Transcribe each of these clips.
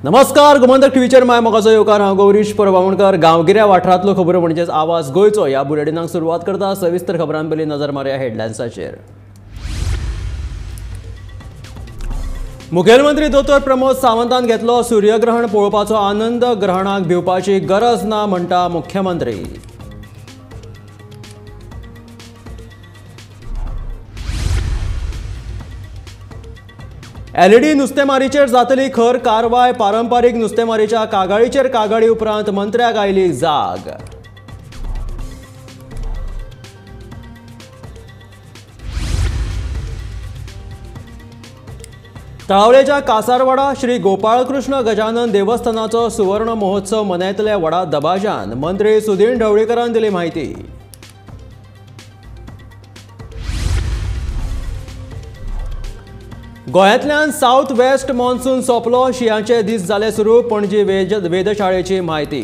नमस्कार, गोमंतक टीव्हीचेर my मोगाचो येवकार. हांव गौरीश परवामणकर. गांवगिऱ्या वाठारांतलो खबरो म्हणजेच आवाज गोंयचो ह्या बुलेटिनाक सुरवात करता. सविस्तर खबरां पयलीं नजर मारया हेडलायन्साचेर. मुखेलमंत्री दोतोर प्रमोद सावंतान घेतलो सूर्यग्रहण पळोवपाचो आनंद. ग्रहणाक भिवपाची गरज ना म्हणटा मुख्यमंत्री. एलईडी नुस्तेमारीचेर जातली खर कारवाय. पारंपारीक नुस्तेमारीच्या कागाळीचेर कागाळी उपरांत मंत्र्याक आयली जाग. तळावळेच्या कासारवाडा श्री गोपाळकृष्ण गजानन देवस्थानाचो सुवर्ण महोत्सव मनयतले व्हडा दबाज्यान. मंत्री सुदीन ढवळीकरान दिली म्हायती. गोंयांतल्यान सावथ वेस्ट मॉन्सून सोंपलो. शिंयाचे दीस जाले सुरू. पणजी वेधशाळेची म्हायती.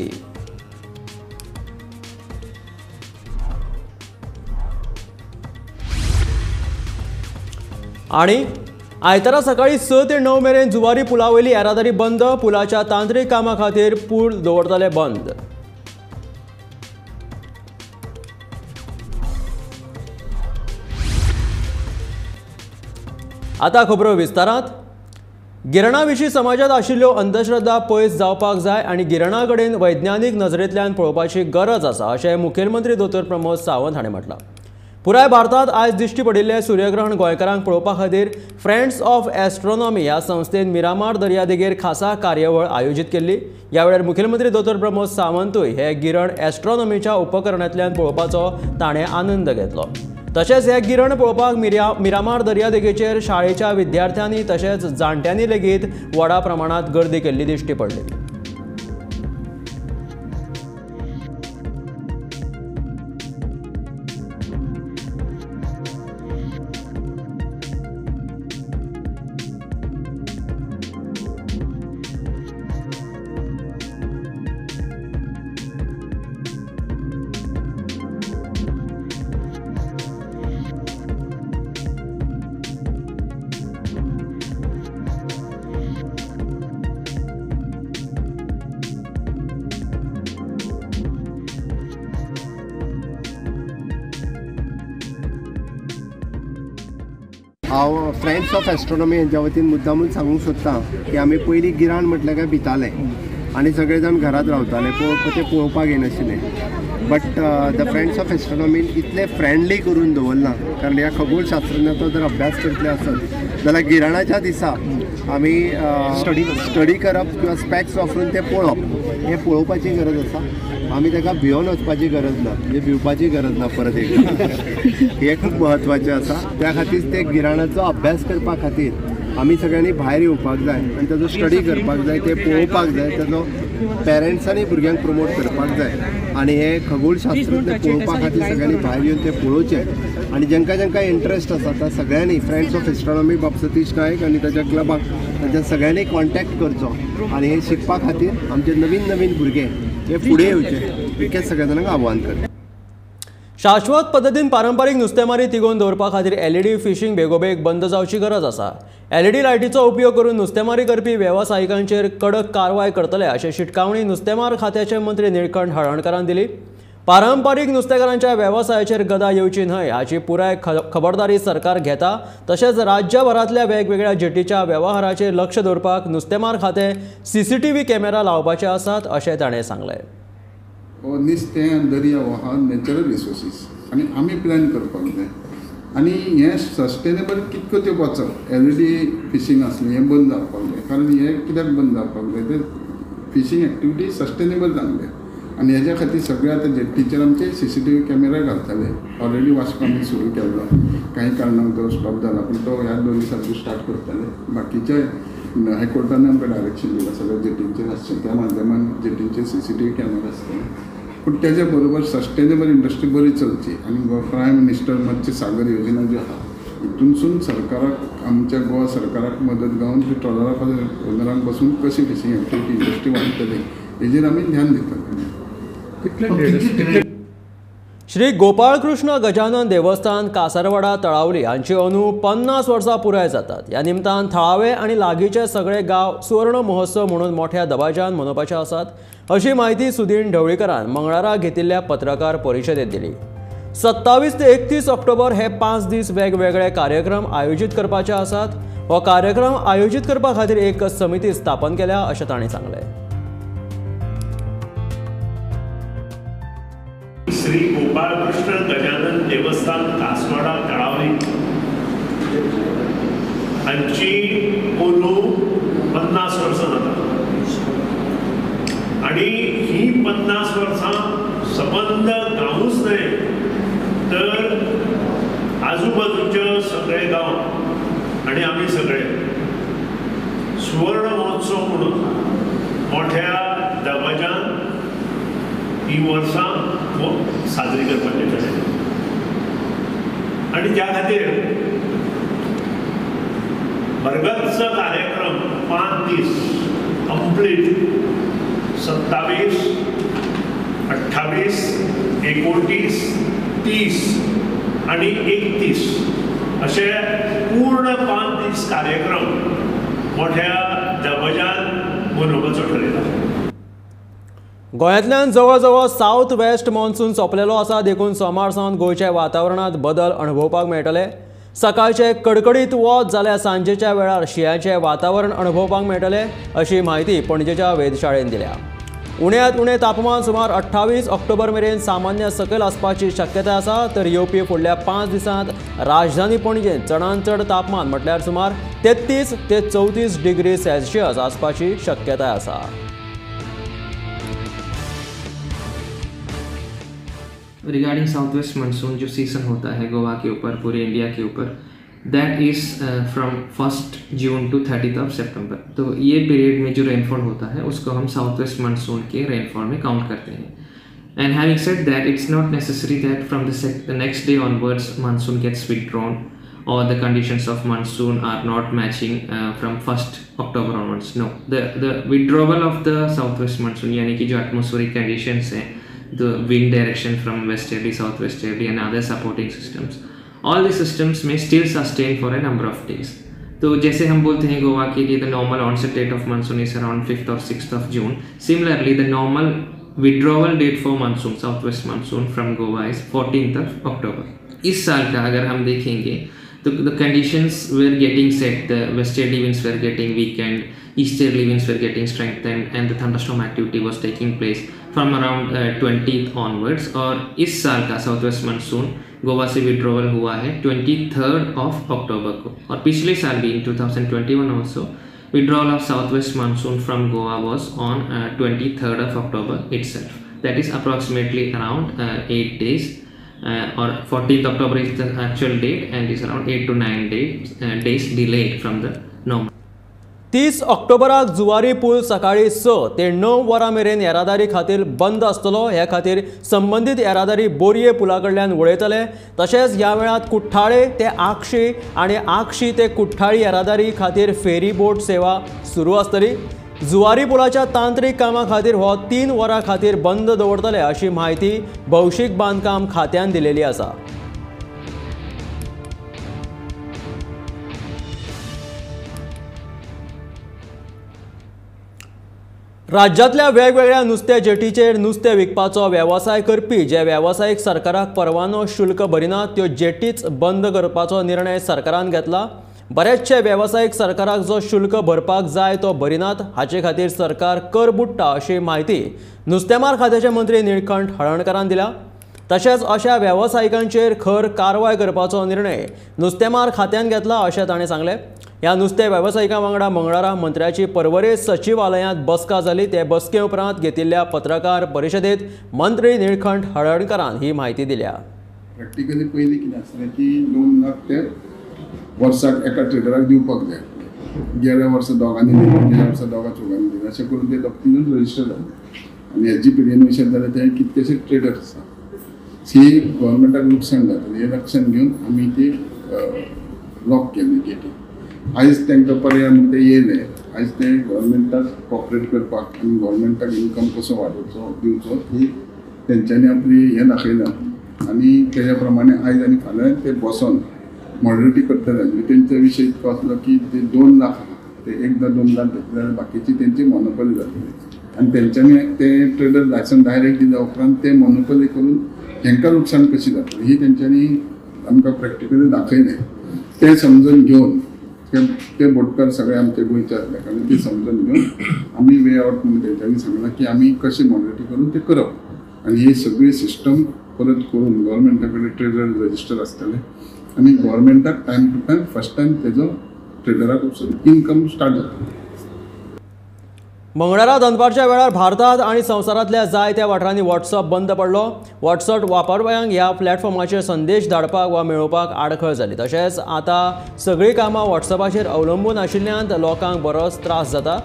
आणि आयतारा सकाळी 6 ते 9 मेरेन जुवारी पुलावयली येरादारी बंद. पुलाच्या तांत्रिक कामा खातीर पूल दवरतले बंद. आता खबरो विस्तारात. गिरणा विशीं समाजात आशिल्ल्यो अंधश्रद्धा पयस जावपाक जाय आनी गिरणा कडेन वैज्ञानीक नजरेंतल्यान पळोवपाची गरज आसा अशें मुखेलमंत्री दोतोर प्रमोद सावंत हाणें म्हटलां. पुराय भारतांत आयज दिश्टी पडिल्लें सूर्यग्रहण गोंयकारांक पळोवपा खातीर फ्रेंड्स ऑफ एस्ट्रॉनॉमी ह्या संस्थेन मिरामार दर्यादेगेर खासा कार्यावळ आयोजीत केल्ली. ह्या वेळार मुखेलमंत्री दोतोर प्रमोद सावंतूय हे गिरण एस्ट्रॉनॉमीच्या उपकरणांतल्यान पळोवपाचो ताणें आनंद घेतलो. तशेंच हे गिरण पळोवपाक मिरामार दर्यादेगेचेर शाळेच्या विद्यार्थ्यांनी तशेंच जाणट्यांनी लेगीत व्हडा प्रमाणांत गर्दी केल्ली दिश्टी पडली. हांव फ्रेंड्स ऑफ एस्ट्रॉनॉमी हेंच्या वतीन मुद्दामून सांगूंक सोदता की आमी पयलीं गिराण म्हटलें काय भिताले आनी सगळे जाण घरांत रावताले, ते पळोवपाक येनाशिल्ले. बट the friends of एस्ट्रॉनॉमीन इतले फ्रेंडली करून दवरलां, कारण ह्या खगोलशास्त्रज्ञाचो जर अभ्यास करतले आसत जाल्यार गिराणाच्या दिसा आमी स्टडी करप किंवा स्पॅक्स वापरून ते पळोवप हें पळोवपाची गरज आसा. आमी ताका भियोन वचपाची गरज ना, म्हणजे भिवपाची गरज ना परत एकदां. हें खूब म्हत्वाचें आसा. त्या खातीर ते गिराणाचो अभ्यास करपा खातीर आमी सगळ्यांनी भायर येवपाक जाय आनी ताजो स्टडी करपाक जाय, ते पळोवपाक जाय, ताजो पेरंट्सांनी भुरग्यांक प्रमोट करपाक जाय आनी हे खगोलशास्त्र पळोवपा खातीर सगळ्यांनी भायर येवन ते पळोवचें. आनी जांकां जांकां इंट्रस्ट आसा त्या सगळ्यांनी फ्रेंड्स ऑफ एस्ट्रॉनॉमी बाब सतीश नायक आनी ताच्या क्लबाक ताच्या सगळ्यांनी कॉन्टॅक्ट करचो आनी हे शिकपा खातीर आमचे नवीन नवीन भुरगे हे फुडें येवचे इतकें सगळ्या जाणांक आव्हान करता. शाश्वत पद्दतीन पारंपारीक नुस्तेमारी तिगोवन दवरपा खातीर एलईडी फिशींग बेगोबेग बंद जावची गरज आसा. एलईडी लायटीचो उपयोग करून नुस्तेमारी करपी वेवसायिकांचेर कडक कारवाय करतले अशें शिटकावणी नुस्तेमार खात्याचे मंत्री निळकंठ हळर्णकारान दिली. पारंपारीक नुस्तेकारांच्या वेवसायाचेर गदा येवची न्हय हाची पुराय खबरदारी सरकार घेता. तशेंच राज्यभरांतल्या वेगवेगळ्या जेटीच्या वेव्हाराचेर लक्ष दवरपाक नुस्तेमार खातें सीसीटीव्ही कॅमेरा लावपाचे आसात अशें ताणें सांगलें. हो नुस्तें आनी दर्या हो आहा नॅचरल रिसोर्सीस आनी आमी प्लॅन करपाक जाय आनी हें सस्टेनेबल कितको त्यो वचप. एलईडी फिशींग आसलें हें बंद जावपाक जाय, कारण हें कित्याक बंद जावपाक जाय, ते फिशींग एक्टिविटी सस्टेनेबल जावंक जाय आनी हेज्या खातीर सगळे आतां जेटीचेर आमचे सीसीटीव्ही कॅमेरा घालताले. ऑलरेडी वास्को आमी सुरू केल्लो, कांय कारणांक तो स्टॉप जाला, पूण तो ह्या 2 दिसांनी स्टार्ट करताले. बाकीचे हायकोर्टान आमकां डायरेक्शन दिलां सगळ्या जेटींचेर आसचें, त्या माध्यमान जेटींचेर सीसीटीव्ही कॅमेरा आसतले. पूण तेज्या बरोबर सस्टेनेबल इंडस्ट्री बरी चलची आनी प्रायम मिनिस्टर मत्स्य सागर योजना जी आहा हितूनसून सरकाराक, आमच्या गोवा सरकाराक मदत गावन ती ट्रॉलरा ओनरांक बसून कशी फिशींग एक्टिविटी इंडस्ट्री वाडटली हेजेर आमी ध्यान दितात. श्री गोपाळकृष्ण गजानन देवस्थान कासारवाडा तळावली हांची अंदू 50 वर्सां पुराय जातात. ह्या निमतान थळावे आनी लागींचे सगळे गांव सुवर्ण महोत्सव म्हणून मोठ्या दबाज्यान मनोवपाचे आसात अशी म्हायती सुदीन ढवळीकरान मंगळारा घेतिल्ल्या पत्रकार परिशदेंत दिली. 27 ते 31 ऑक्टोबर हे 5 दीस वेगवेगळे कार्यक्रम आयोजीत करपाचे आसात. हो कार्यक्रम आयोजीत करपा खातीर एक समिती स्थापन केल्या अशें तांणी सांगलें. श्री गोपाळकृष्ण गजानन देवस्थान कासवाडा तळावली हांची अंदू 50 वर्सां जाता आनी ही 50 वर्सां सबंद गांवूच न्हय तर आजूबाजूचे सगळे गांव आनी आमी सगळे सुवर्ण महोत्सव म्हणून मोठ्या दबाज्यान ही वर्सां साजरी करपाचें ठरयलें आनी त्या खातीर भरगच्च कार्यक्रम 5 दीस कंप्लीट 27, 28, 29, 30 आनी 31 अशे पूर्ण 5 दीस कार्यक्रम मोठ्या दबाज्यान मनोवपाचो ठरयला. गोंयांतल्यान जवळ जवळ सावथ वेस्ट मॉन्सून सोंपलेलो आसा, देखून सोमार सावन गोंयच्या वातावरणांत बदल अणभवपाक मेळटले. सकाळचे कडकडीत वत जाल्यार सांजेच्या वेळार शिंयाचें वातावरण अणभवपाक मेळटलें अशी म्हायती पणजेच्या वेधशाळेन दिल्या. उण्यांत उणें तापमान सुमार 28 ऑक्टोबर मेरेन सामान्य सकयल आसपाची शक्यताय आसा. तर येवपी फुडल्या 5 दिसांत राजधानी पणजेंत चडांत चड तापमान म्हटल्यार सुमार 33 ते 34 डिग्री सेल्सियस आसपाची शक्यताय आसा. रिगार्डिंग साउथ वेस्ट मानसून जो सीज़न होता है गोवा के ऊपर, पूरे इंडिया के ऊपर, that is from 1 June to 30 of September. तो ये पीरियड में जो रेनफॉल होता है उसको हम साउथ वेस्ट मानसून के रेनफॉल में काउंट करते हैं. And having said that, it's not necessary that from the next day onwards monsoon gets withdrawn Aur the conditions of monsoon are not matching from 1 October onwards. No, the withdrawal of the south west monsoon, यानी कि जो atmospheric conditions हैं, the wind direction from westerly, southwesterly and other supporting systems, all the systems may still sustain for a number of days. तो जैसे हम बोलते हैं Goa K लिए the normal onset date of monsoon is around 5th or 6th of June. Similarly, the normal withdrawal date for monsoon, southwest monsoon from Goa is 14th of October. इस साल का अगर हम देखेंगे तो the conditions were getting set, the westerly winds were getting weakened, easterly winds were getting strengthened and the thunderstorm activity was taking place from around 20th onwards. और इस साल का south west monsoon Goa से withdrawal हुआ है 23rd of October को. और पिछले साल भी in 2021 also withdrawal of south west monsoon from Goa was on 23rd of October itself. That is approximately around 8 days Aur 14th October is the actual date and is around 8 to 9 days delayed from the normal. 30 ऑक्टोबराक Zuari पूल सकाळी 6 ते 9 वरां मेरेन येरादारी खातीर बंद आसतलो. हे खातीर संबंदीत येरादारी बोरये पुला कडल्यान वळयतले. तशेंच ह्या वेळार कुठ्ठाळे ते आगशी आनी आगशी ते कुठ्ठाळी येरादारी खातीर फेरी बोट सेवा सुरू आसतली. जुवारी पुलाच्या तांत्रीक कामा खातीर हो 3 वरां खातीर बंद दवरतले अशी म्हायती भौशीक बांदकाम खात्यान दिलेली आसा. राज्यांतल्या वेगवेगळ्या नुस्तें जेटीचेर नुस्तें विकपाचो वेवसाय करपी जे वेवसायीक सरकाराक परवानो शुल्क भरिना त्यो जेटीच बंद करपाचो निर्णय सरकारान घेतला. बरेचशे वेवसायीक सरकाराक जो शुल्क भरपाक जाय तो भरिनात, हाचे खातीर सरकार कर बुडटा अशी म्हायती नुस्तेमार खात्याचे मंत्री निळकंठ हळर्णकारान दिल्या. तशेंच अशा वेवसायिकांचेर खर कारवाय करपाचो निर्णय नुस्तेमार खात्यान घेतला अशें ताणें सांगलें. ह्या नुस्तें वेवसायिकां वांगडा मंगळारा मंत्र्याची पर्वरे सचिवालयांत बसका जाली. ते बसके उपरांत घेतिल्ल्या पत्रकार परिशदेंत मंत्री निळकंठ हळर्णकारान ही म्हायती दिल्या. प्रॅक्टिकली पयलीं कितें आसलें की 2 लाख ते वर्साक एका ट्रेडराक दिवपाक जाय. गेल्या वर्सा दोगांनी दिले, गेल्या वर्सा दोगां चौगांनी दिले, अशें करून ते दोग तीन रजिस्टर जाले. आनी हेजी पिरियड वयशात जाल्यार ते कितकेशे ट्रेडर्स आसा ही गव्हर्मेंटाक लुकसाण जातलें हें लक्षान घेवन आमी ती लॉक केली गेटी. आयज तांकां पर्याय म्हण ते येयले, आयज ते गव्हर्मेंटाक कॉपरेट करपाक आनी गव्हर्मेंटाक इन्कम कसो वाडोवचो दिवचो ही तेंच्यांनी आपली हें दाखयलां. आनी तेज्या प्रमाणे आयज आनी फाल्यां ते बसोन मॉडरेटी करतले. आनी तेंचे विशय इतको आसलो की ते 2 लाख आहा, ते एकदां 2 लाख घेतले जाल्यार बाकीची तेंची मोनोपोली जातली आनी तेंच्यांनी ते ट्रेडर लायसन्स डायरेक्ट दिल्या उपरांत ते मोनोपोली करून हेंकां लुकसाण कशी जातली ही तेंच्यांनी आमकां प्रॅक्टिकली दाखयलें. तें समजून घेवन ते बोटकार सगळे आमचे गोंयचे आसल्या कारणान ते समजून घेवन आमी वे आवट म्हणून तेंच्यांनी सांगलां की आमी कशें मॉडरेटी करून ते करप आनी ही सगळी सिस्टम परत करून गव्हर्मेंटा कडेन ट्रेडर रजिस्टर आसतलें आनी गव्हर्मेंटाक time to time first time तेजो ट्रेडराक वचून इनकम स्टार्ट जातलो. मंगळारा दनपारच्या वेळार भारतात आनी संवसारांतल्या जायत्या वाठारांनी व्हॉट्सअप बंद पडलो. व्हॉट्सअप वापरप्यांक ह्या प्लॅटफॉर्माचेर संदेश धाडपाक वा मेळोवपाक आडखळ जाली. तशेंच आतां सगळीं कामां व्हॉट्सअपाचेर अवलंबून आशिल्ल्यान लोकांक बरोच त्रास जाता.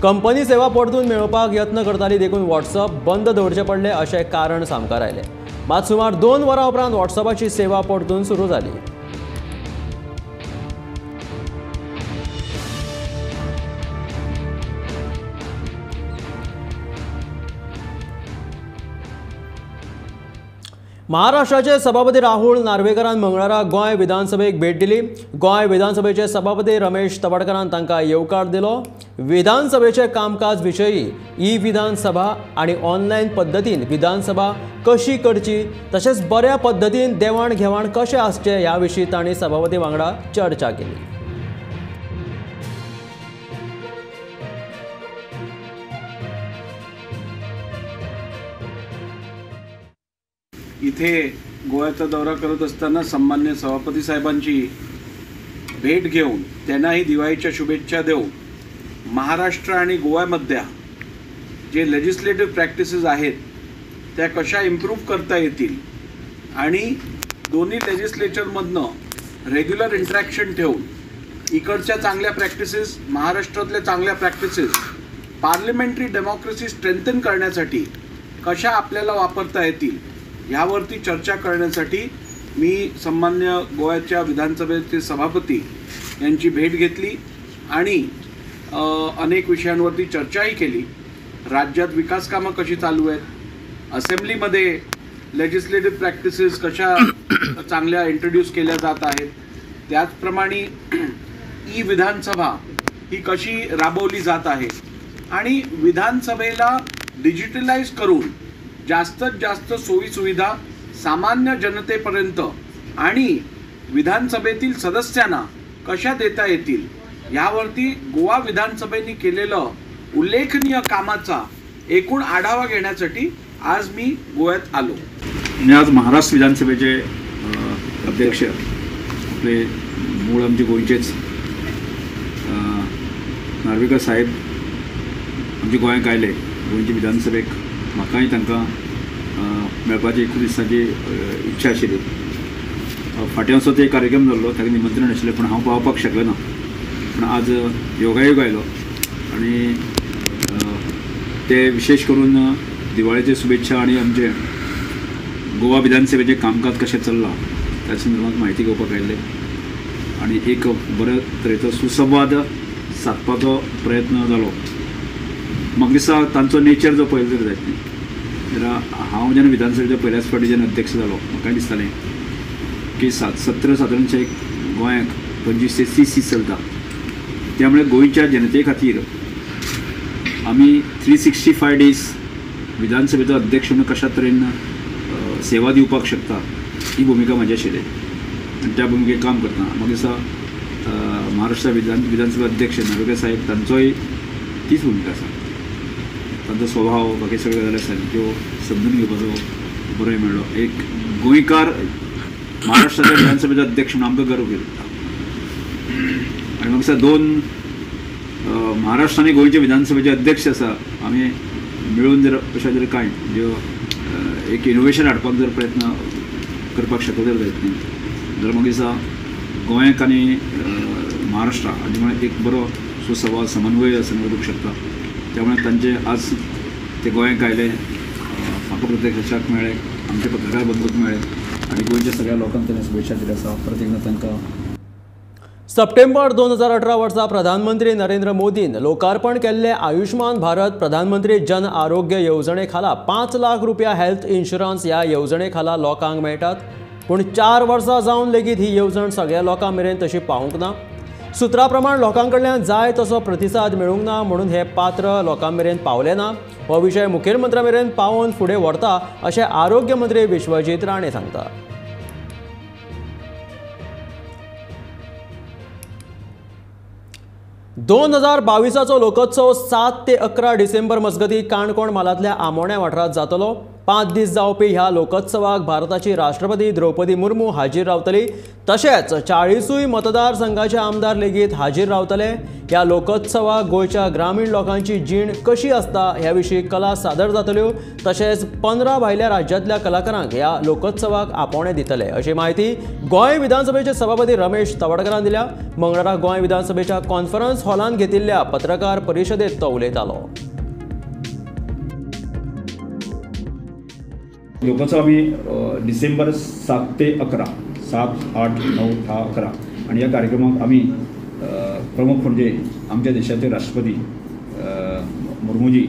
कंपनी सेवा परतून मेळोवपाक यत्न करताली देखून व्हॉट्सअप बंद दवरचें पडलें अशें कारण सामकार आयलें. मात सुमार 2 वरां उपरांत व्हॉट्सअपाची सेवा परतून सुरू जाली. महाराष्ट्राचे सभापती राहुल नार्वेकरान मंगळारा गोंय विधानसभेक भेट दिली. गोंय विधानसभेचे सभापती रमेश तवडकरान तांकां येवकार दिलो. विधानसभेचे कामकाज विशयी ई विधानसभा आनी ऑनलायन पद्दतीन विधानसभा कशी करची तशेंच बऱ्या पद्दतीन देवाण घेवाण कशें आसचें ह्या विशीं तांणी सभापती वांगडा चर्चा केली. इथे गोव्याचा दौरा करत असताना सन्मान्य सभापती साहेबांची भेट घेऊन त्यांनाही दिवाळीच्या शुभेच्छा देऊन महाराष्ट्र आणि गोव्यामध्ये जे लेजिस्लेटिव्ह प्रॅक्टिसेस आहेत त्या कशा इम्प्रूव्ह करता येतील आणि दोन्ही लेजिस्लेचरमधनं रेग्युलर इंटरॅक्शन ठेवून इकडच्या चांगल्या प्रॅक्टिसेस, महाराष्ट्रातल्या चांगल्या प्रॅक्टिसेस पार्लिमेंटरी डेमोक्रेसी स्ट्रेंथन करण्यासाठी कशा आपल्याला वापरता येतील यावरती चर्चा करण्यासाठी मी सन्मान्य गोव्याच्या विधानसभेचे सभापती यांची भेट घेतली आणि अनेक विषयांवरती चर्चाही केली. राज्यात विकास कामं कशी चालू आहेत, असेंब्लीमध्ये लेजिस्लेटिव्ह प्रॅक्टिसेस कशा चांगल्या इंट्रोड्यूस केल्या जात आहेत, त्याचप्रमाणे ई विधानसभा ही कशी राबवली जात आहे आणि विधानसभेला डिजिटलाइज करून जास्तीत जास्त सोयीसुविधा सामान्य जनतेपर्यंत आणि विधानसभेतील सदस्यांना कशा देता येतील यावरती गोवा विधानसभेने केलेलं उल्लेखनीय कामाचा एकूण आढावा घेण्यासाठी आज मी गोव्यात आलो. मी आज महाराष्ट्र विधानसभेचे अध्यक्ष आपले मूळ आमचे गोंयचेच नार्वेकर साहेब आमचे गोंयांत आयले. गोंयचे विधानसभेक म्हाकाय तांकां मेळपाची खूब दिसांची इच्छा आशिल्ली. फाटीं असो ते कार्यक्रम जाल्लो, ताका निमंत्रण आशिल्लें पूण हांव पावपाक शकलें ना. पूण आज योगायोग आयलो आनी ते विशेष करून दिवाळेचे शुभेच्छा आनी आमचे गोवा विधानसभेचें कामकाज कशें चल्लां त्या संदर्भात म्हायती घेवपाक आयिल्ले आनी एक बरे तरेचो सुसंवाद सादपाचो प्रयत्न जालो. म्हाका दिसता तांचो नेचर जो पळयलो जर जायत न्ही जाल्यार हांव जेन्ना विधानसभेच्या पयल्याच फावटी जेन्ना अध्यक्ष जालो म्हाका दिसतालें की सत्र सादारणशें गोंयांक 25 ते 30 दीस चलता, त्यामुळे गोंयच्या जनते खातीर आमी 365 डेज विधानसभेचो अध्यक्ष म्हणून कशा तरेन सेवा दिवपाक शकता ही भुमिका म्हाजी आशिल्ली आनी त्या भुमिकेक काम करतना म्हाका दिसता महाराष्ट्र विधानसभा अध्यक्ष नार्वेकर साहेब तांचोय तीच भुमिका आसा. तांचो स्वभाव बाकी सगळ्यो गजाली आसा त्यो समजून घेवपाचो बरो मेळ्ळो. एक गोंयकार महाराष्ट्राच्या विधानसभेचो अध्यक्ष म्हणून आमकां गर्व करता आनी म्हाका दिसता 2 महाराष्ट्र आनी गोंयचे विधानसभेचे अध्यक्ष आसा आमी मेळून जर अशें जर कांय ज्यो एक इनोवेशन हाडपाक जर प्रयत्न करपाक शकत जर जायत न्ही जाल्यार म्हाका दिसता गोंयाक आनी महाराष्ट्रा हाजे मुळे एक बरो सुसंवाद समन्वय उरूंक शकता. त्यामुळे तांचे आज ते गोंयांक आयले, म्हाका प्रत्यक्षाक मेळ्ळे, आमचे पत्रकार बंधूक मेळ्ळे आनी गोंयच्या सगळ्या लोकांक तांणी शुभेच्छा दिल्यो आसा. परत एकदां तांकां. सप्टेंबर 2018 वर्सा प्रधानमंत्री नरेंद्र मोदीन लोकार्पण केल्ले आयुष्मान भारत प्रधानमंत्री जन आरोग्य येवजणे खाला 5 लाख रुपया हेल्थ इन्शुरन्स ह्या येवजणे खाला लोकांक मेळटात. पूण 4 वर्सां जावन लेगीत ही येवजण सगळ्या लोकां मेरेन तशी पावूंक ना. सुत्रा प्रमाण लोकां कडल्यान जाय तसो प्रतिसाद मेळूंक ना म्हणून हे पात्र लोकां मेरेन पावले ना. हो विशय मुखेलमंत्र्या मेरेन पावोवन फुडें व्हरता अशें आरोग्य मंत्री विश्वजीत राणे सांगता. 2022चो लोकोत्सव 7 ते 11 डिसेंबर मजगती काणकोण म्हालांतल्या आमोण्या वाठारांत जातलो. 5 दीस जावपी ह्या लोकोत्सवाक भारताची राष्ट्रपती द्रौपदी मुर्मू हाजीर रावतली. तशेंच 40 मतदारसंघाचे आमदार लेगीत हाजीर रावतले. ह्या लोकोत्सवाक गोंयच्या ग्रामीण लोकांची जीण कशी आसता ह्या विशीं कला सादर जातल्यो. तशेंच 15 भायल्या राज्यांतल्या कलाकारांक ह्या लोकोत्सवाक आपोवणें दितले अशी म्हायती गोंय विधानसभेचे सभापती रमेश तवडकरान दिल्या. मंगळारा गोंय विधानसभेच्या कॉन्फरन्स हॉलांत घेतिल्ल्या पत्रकार परिशदेंत तो उलयतालो. लोकोत्सव आमी डिसेंबर 7 ते 11, 7, 8, 9, 10, 11 आणि या कार्यक्रमाक आमी प्रमुख म्हणजे आमच्या देशाचे राष्ट्रपती मुर्मूजी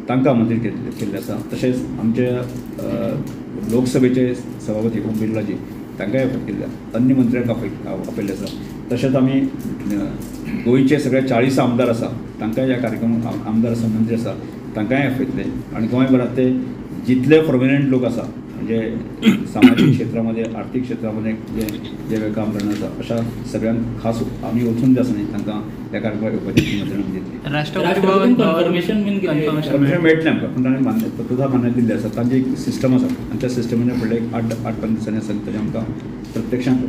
तांकां आमंत्रीत केल्लें आसा. तशेंच आमच्या लोकसभेचे सभापती ओम बिर्लाजी तांकांय आपयत केल्ले, अन्य मंत्र्यांक आपयल्लें आसा. तशेंच आमी गोंयचे सगळे 40 आमदार आसा तांकांय ह्या कार्यक्रमाक आमदार आसा, मंत्री आसा तांकांय आपयतले. आनी गोंयभरांत ते जितले प्रोमिनंट लोक आसा म्हणजे सामाजीक क्षेत्रामध्ये, आर्थिक क्षेत्रामध्ये जे जे काम करणार आसा अशा सगळ्यांक खास आमी वचून जे आसा न्ही तांकां ह्या कार्यक्रमाक येवपाची निमंत्रण दितली. राष्ट्रपती कन्फर्मेशन मेळटलें आमकां, पूण ताणें मान्य तत्वता मान्य दिल्ली आसा. तांची एक सिस्टम आसा आनी त्या सिस्टमाच्या फुडले एक 8-5 दिसांनी आसा ताजें आमकां प्रत्यक्षांत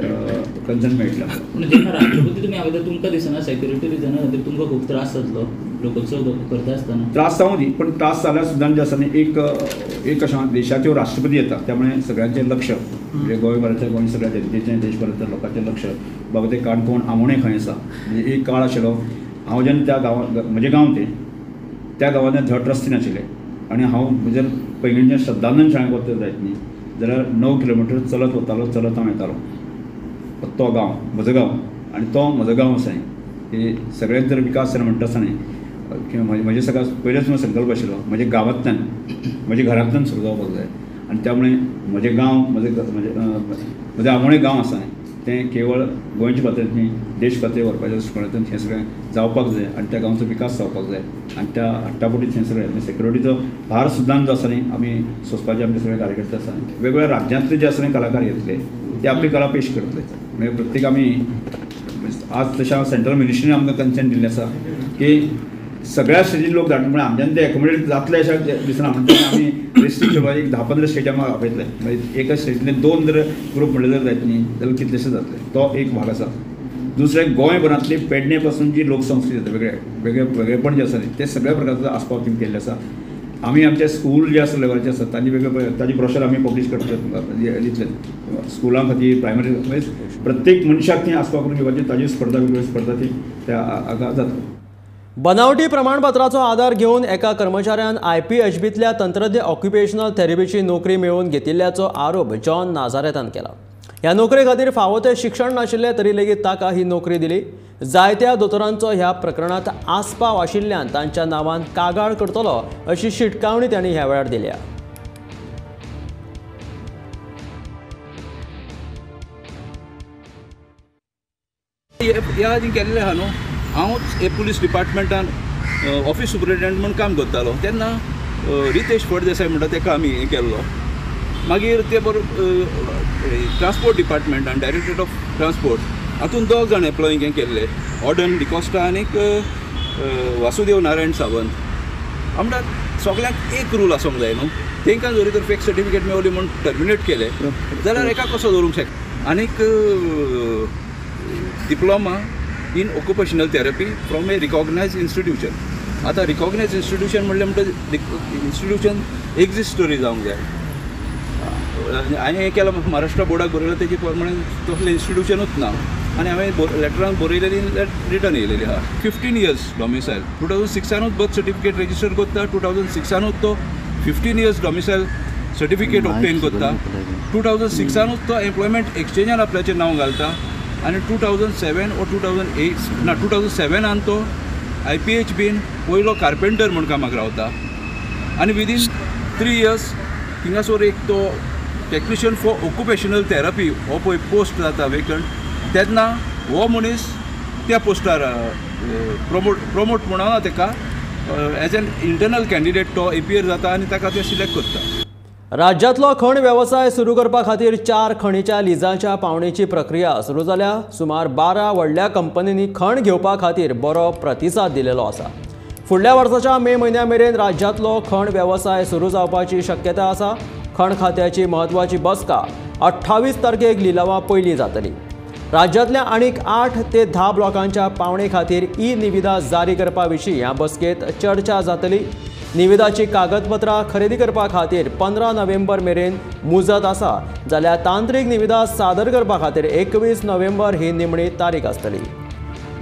कन्सर्न मेळटलें. पूण जेन्ना राष्ट्रपती तुमी अगोदर तुमकां दिसना सेक्युरिटी रिजना खातीर तुमकां खूब त्रास जातलो लोकोत्सव करता आसतना? त्रास जावं दी, पण त्रास जाल्यार सुद्दां जे आसा न्ही एक एक अशें देशाच्यो राष्ट्रपती येता त्यामुळे सगळ्यांचें लक्ष म्हणजे गोंयभराच्या गोंय सगळ्या जनतेचें देशभराच्या लोकांचें लक्ष बाबा ते काणकोण आमोणें खंय आसा. म्हणजे एक काळ आशिल्लो हांव जेन्ना त्या गांवांत, म्हजें गांव तें, त्या गांवांत धड रस्ते नाशिल्ले आनी हांव जर पैंगीणच्या श्रद्धानंद शाळेक वता जायत न्ही जाल्यार 9 किलोमिटर चलत वतालो, चलत हांव येतालो. तो गांव म्हजो गांव आनी तो म्हजो गांव आसा की सगळ्यांत जर विकास जाय म्हणटा आसतना किंवा म्हजे सगळ्यात पयलेच म्हजो संकल्प आशिल्लो म्हज्या गांवांतल्यान, म्हज्या घरांतल्यान सुरू जावपाक जाय. आनी त्यामुळे म्हजें गांव म्हजें म्हजें आमोणें गांव आसा तें केवळ गोंयचे पातळेर न्ही देश पातळेर व्हरपाच्या दृश्टिकोनांतल्यान हें सगळें जावपाक जाय आनी त्या गांवचो विकास जावपाक जाय. आनी त्या हट्टापोटीत हें सगळें सेक्युरिटीचो भार सुद्दां जो आसा न्ही आमी सोंसपाचे आमचे सगळे कार्यकर्ते आसा. वेगवेगळ्या राज्यांतले जे आसा न्ही कलाकार येतले ते आपली कला पेश करतले. म्हणजे प्रत्येक आमी आज तशें सेंट्रल मिनिस्ट्रीन आमकां कन्सेंट दिल्लें आसा की सगळ्या स्टेजीन लोक धाडटा, म्हळ्यार आमच्यान ते एकोमोडेट जातले अशें दिसना. म्हणटा आमी रिस्ट्रिक्ट करपाक एक 10-15 स्टेटी आमकां आपयतले. मागीर एका स्टेटींतले 2 जर ग्रूप म्हणले जर जायत न्ही जाल्यार कितलेशे जातले. तो एक भाग आसा. दुसरें गोंयभरांतली पेडणे पासून जी लोकसंस्कृती जाता वेगळे वेगळे वेगळेपण जें आसा न्ही ते सगळ्या प्रकारचो आस्पाव तितून केल्लो आसा. आमी आमचे स्कूल जे आसा लेवलाचे आसा तांचे वेगळे ताजी ब्रोशर आमी पब्लीश करतले दितले स्कुलां खातीर, प्रायमरी म्हणजे प्रत्येक मनशाक ती आस्पाव करून घेवपाची ताजी स्पर्धा वेगळी स्पर्धा ती त्या हाका जाता. बनावटी प्रमाणपत्राचो आधार घेवन एका कर्मचाऱ्यान IPHBतल्या तंत्रज्ञ ऑक्युपेशनल थेरपीची नोकरी मेळोवन घेतिल्ल्याचो आरोप जॉन नाझारेतान केला. ह्या नोकरे खातीर फावो तें शिक्षण नाशिल्लें तरी लेगीत ताका ही नोकरी दिली. जायत्या दोतोरांचो ह्या प्रकरणांत आस्पाव आशिल्ल्यान तांच्या नांवान कागाळ करतलो अशी शिटकावणी तांणी ह्या वेळार दिल्या. ह्या आदी केल्लें आहा न्हू, हांव हे पुलीस डिपार्टमेंटान ऑफिस सुपरिटेंडंट म्हूण काम करतालो तेन्ना रितेश फळदेसाय म्हणटा तेका आमी हें केल्लो. मागीर ते बरोबर ट्रान्सपोर्ट डिपार्टमेंटान डायरेक्टरेट ऑफ ट्रान्सपोर्ट हातून 2 जाण एम्प्लॉईंक हें केल्ले, ऑर्डन डिकॉस्टा आनीक वासुदेव नारायण सावंत. हांव म्हणटा सगळ्यांक एक रूल आसूंक जाय न्हू. तांकां जरी तर फेक सर्टिफिकेट मेवली म्हूण टर्मिनेट केले जाल्यार एका कसो दवरूंक शकता. आनीक Diploma in occupational therapy from a recognized institution. आतां रिकॉग्नायज इन्स्टिट्यूशन म्हणलें म्हणटकीर इन्स्टिट्यूशन एक्झिस्ट तरी जावंक जाय. हांवें हें केलां महाराष्ट्र बोर्डाक बरयलां तेजे प्रमाणे तसलें इन्स्टिट्यूशनूच ना आनी हांवें लेटरान बरयलेली रिटर्न येयलेली आहा. 15 इयर्स डॉमिसायल, 2006 बर्थ सर्टिफिकेट रेजिस्टर करता, 2006 तो 15 इयर्स डॉमिसायल सर्टिफिकेट ऑब्टेन करता, 2006 तो एम्प्लॉयमेंट एक्सचेंजान आपल्याचें नांव घालता, आनी 2007 वो 2008 ना 2007 तो IPH बीन पयलो कार्पेंटर म्हूण कामाक रावता आनी विदीन 3 इयर्स थिंगासर एक तो टॅक्निशियन फॉर ऑक्युपेशनल थेरपी हो पळय पोस्ट जाता वेकंट, तेन्ना हो मनीस त्या पोस्टार प्रमोट म्हणून ताका एज एन इंटरनल कॅन्डिडेट तो एपियर जाता आनी ताका ते सिलेक्ट करता। राज्यांतलो खण वेवसाय सुरू करपा खातीर 4 खणीच्या लिजाच्या पावणेची प्रक्रिया सुरू जाल्या। सुमार 12 व्हडल्या कंपनींनी खण घेवपा खातीर बरो प्रतिसाद दिलेलो आसा। फुडल्या वर्साच्या मे म्हयन्या मेरेन राज्यांतलो खण वेवसाय सुरू जावपाची शक्यता आसा। खण खात्याची म्हत्वाची बसका 28 तारखेक लिलावा पयलीं जातली। राज्यांतल्या आनीक 8 ते 10 ब्लॉकांच्या पावणे खातीर ई निविदा जारी करपा विशीं ह्या बसकेंत चर्चा जातली। निविदाची कागदपत्रां खरेदी करपा खातीर 15 नोव्हेंबर मेरेन मुजत आसा, जाल्यार तांत्रिक निविदा सादर करपा खातीर 21 नोव्हेंबर ही निमणी तारीख आसतली।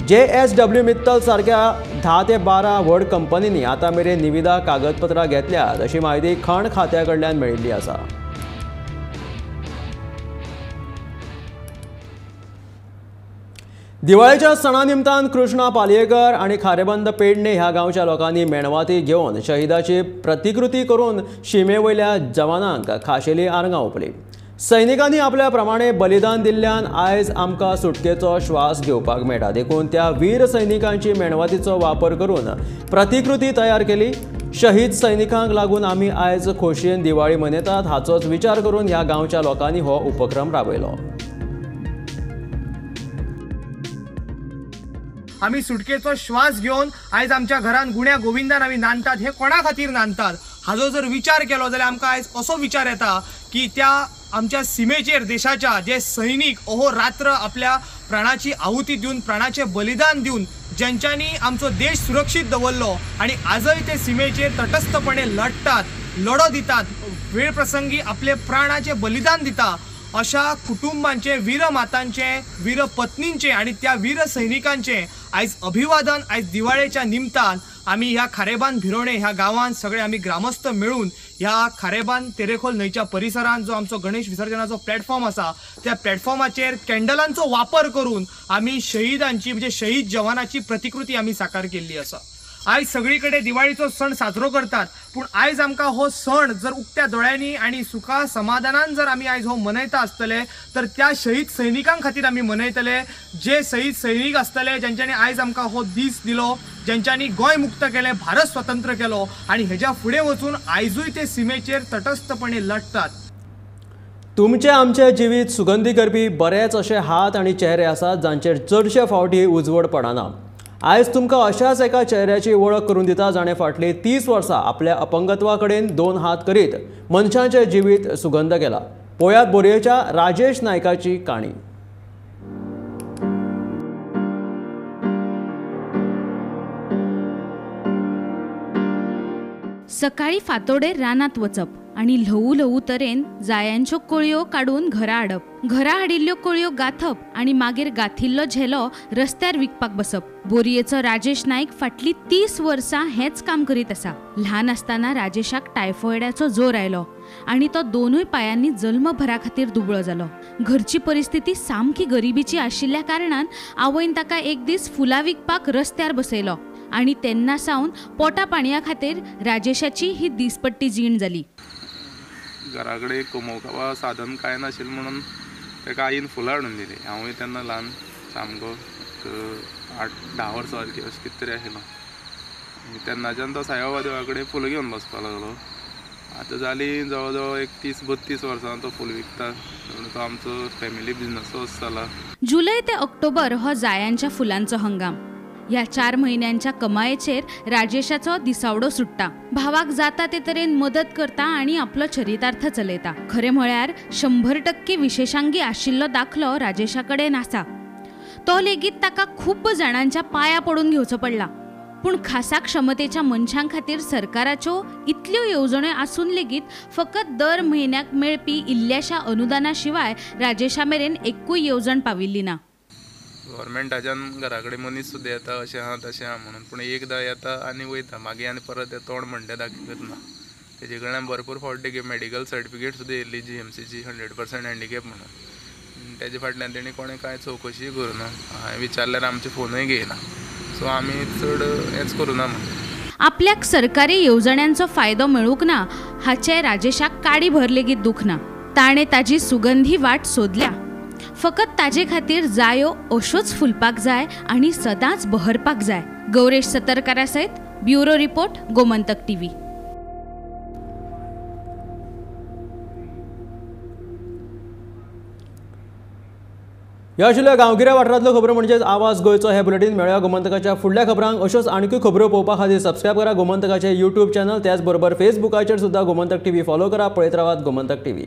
JSW Mittal सारक्या 10 ते 12 व्हड कंपनींनी आतां मेरेन निविदा कागदपत्रां घेतल्यात अशी म्हायती खण खात्या कडल्यान मेळिल्ली आसा। दिवाळेच्या सणा निमतान कृष्णा पालयेकर आनी खारेबंद पेडणे ह्या गांवच्या लोकांनी मेणवाती घेवन शहीदाची प्रतिकृती करून शिमे वयल्या जवानांक खाशेली आर्गां ओंपली। सैनिकांनी आपल्या प्रमाणे बलिदान दिल्ल्यान आयज आमकां सुटकेचो श्वास घेवपाक मेळटा, देखून त्या वीर सैनिकांची मेणवातीचो वापर करून प्रतिकृती तयार केली। शहीद सैनिकांक लागून आमी आयज खोशयेन दिवाळी मनयतात हाचोच विचार करून ह्या गांवच्या लोकांनी हो उपक्रम राबयलो। आमी सुटकेचो श्वास घेवन आयज आमच्या घरान गुण्या गोविंदान आमी नांदतात, हे कोणा खातीर नांदतात हाजो जर विचार केलो जाल्यार आमकां आयज असो विचार येता की त्या आमच्या सिमेचेर देशाच्या जे सैनीक अहोरात्र आपल्या प्राणाची आहुती दिवन, प्राणाचें बलिदान दिवन ज्यांच्यांनी आमचो देश सुरक्षीत दवरलो आनी आजय ते सिमेचेर तटस्थपणे लढटात, लढो दितात, वेळ प्रसंगी आपले प्राणाचें बलिदान दिता, अशा कुटुंबांचे, वीरमातांचे, वीरपत्नींचे आनी त्या वीर सैनिकांचे आयज अभिवादन आयज दिवाळेच्या निमतान आमी ह्या खारेबांद भिरोणे ह्या गांवांत सगळे आमी ग्रामस्थ मेळून ह्या खारेबांद तेरेखोल न्हंयच्या परिसरांत जो आमचो गणेश विसर्जनाचो प्लॅटफॉर्म आसा त्या प्लॅटफॉर्माचेर कॅन्डलांचो वापर करून आमी शहीदांची म्हणजे शहीद जवानाची प्रतिकृती आमी साकार केल्ली आसा। आयज सगळी कडेन दिवाळीचो सण साजरो करतात, पूण आयज आमकां हो सण जर उक्त्या दोळ्यांनी आनी सुखा समाधानान जर आमी आयज हो मनयता आसतले तर त्या शहीद सैनिकां खातीर आमी मनयतले, जे शहीद सैनीक आसतले ज्यांच्यांनी आयज आमकां हो दीस दिलो, ज्यांच्यांनी गोंय मुक्त केलें, भारत स्वतंत्र केलो आनी हेज्या फुडें वचून आयजूय ते सिमेचेर तटस्थपणे लढटात। तुमचे आमचे जिवीत सुगंधी करपी बरेच अशे हात आनी चेहरे आसात जांचेर चडशे फावटी उजवड पडना। आयज तुमकां अशाच एका चेहऱ्याची वळख करून दिता जाणें फाटलीं 30 वर्सां आपल्या अपंगत्वा कडेन 2 हात करीत मनशांचें जिवीत सुगंध केलां। पळयात बोरयेच्या राजेश नायकाची काणी। सकाळी फांतोडेर रानांत वचप आनी ल्हवू ल्हवू तरेन जायांच्यो कळयो काडून घरा हाडप, घरा हाडिल्ल्यो कळयो गांथप आनी मागीर गांथिल्लो झेलो रस्त्यार विकपाक बसप। बोरयेचो राजेश नायक फाटलीं 30 वर्सां हेंच काम करीत आसा। ल्हान आसतना राजेशाक टायफॉयडाचो जोर आयलो आनी तो दोनूय पायांनी जल्मभरा खातीर दुबळो जालो। घरची परिस्थिती सामकी गरिबीची आशिल्ल्या कारणान आवयन ताका एक दीस फुलां विकपाक रस्त्यार बसयलो आनी तेन्ना सावन पोटा पाणया खातीर राजेशाची ही दिसपट्टी जीण जाली। घरा कडेन कमोवपा साधन कांय नाशिल्लें म्हणून ताका आईन फुलां हाडून दिलीं। हांवूय तेन्ना ल्हान सामको 8-10 वर्सां अशें कितें तरी आशिल्लो। तेन्नाच्यान तो साईबाबा देवा कडेन फुलां घेवन बसपाक लागलो। आतां जालीं जवळ जवळ एक 30-32 वर्सां तो फूल विकता, तो आमचो फॅमिली बिजनसोच जाला। जुलय ते ऑक्टोबर हो जायांच्या फुलांचो हंगाम। ह्या 4 म्हयन्यांच्या कमायेचेर राजेशाचो दिसावडो सुट्टा। भावाक जाता ते तरेन मदत करता आनी आपलो चरितार्थ चलयता। खरें म्हळ्यार 100% विशेषांगी आशिल्लो दाखलो राजेशा कडेन आसा, तो लेगीत ताका खूब जाणांच्या पाया पडून घेवचो पडला। पूण खासा क्षमतेच्या मनशां खातीर सरकाराच्यो इतल्यो येवजण्यो आसून लेगीत फकत दर म्हयन्याक मेळपी इल्ल्याशा अनुदाना शिवाय राजेशा मेरेन एक्कूय येवजण पाविल्ली ना। गव्हर्मेंटाच्यान घरा कडेन मनीस सुद्दां येता अशें आहा तशें आहा म्हणून, पूण एकदां येता आनी वयता, मागीर आनी परत तोंड म्हणटा दाखयत ना। तेजे कडल्यान भरपूर फावटी मेडिकल सर्टिफिकेट सुद्दां येयल्ली GMCची 100% हँडिकॅप म्हणून, आनी तेजे फाटल्यान तेणी कोणें कांय चवकशीय करूना. हांवें विचारल्यार आमचे फोनूय घेयना. सो आमी चड हेंच करूना म्हणून. आपल्याक सरकारी येवजण्यांचो फायदो मेळूंक ना हाचें राजेशाक काडी भर लेगीत दुख ना. ताणें ताजी सुगंधी वाट सोदल्या. फकत ताजे खातीर जायो अश्योच फुलपाक जाय आनी सदांच बहरपाक जाय. गौरेश सतरकारा सयत ब्युरो रिपोर्ट, गोमंतक टीव्ही. ह्या आशिल्ल्या गांवगिऱ्या वाठारांतल्यो खबरो म्हणजेच आवाज गोंयचो हे बुलेटीन. मेळया गोमंतकाच्या फुडल्या खबरांक. अश्योच आणखी खबरो पळोवपा खातीर सबस्क्रायब करा गोमंतकाचे यूट्यूब चॅनल, त्याचबरोबर फेसबुकाचेर सुद्दां गोमंतक टीव्ही फॉलो करा. पळयत रावात गोमंतक टीव्ही.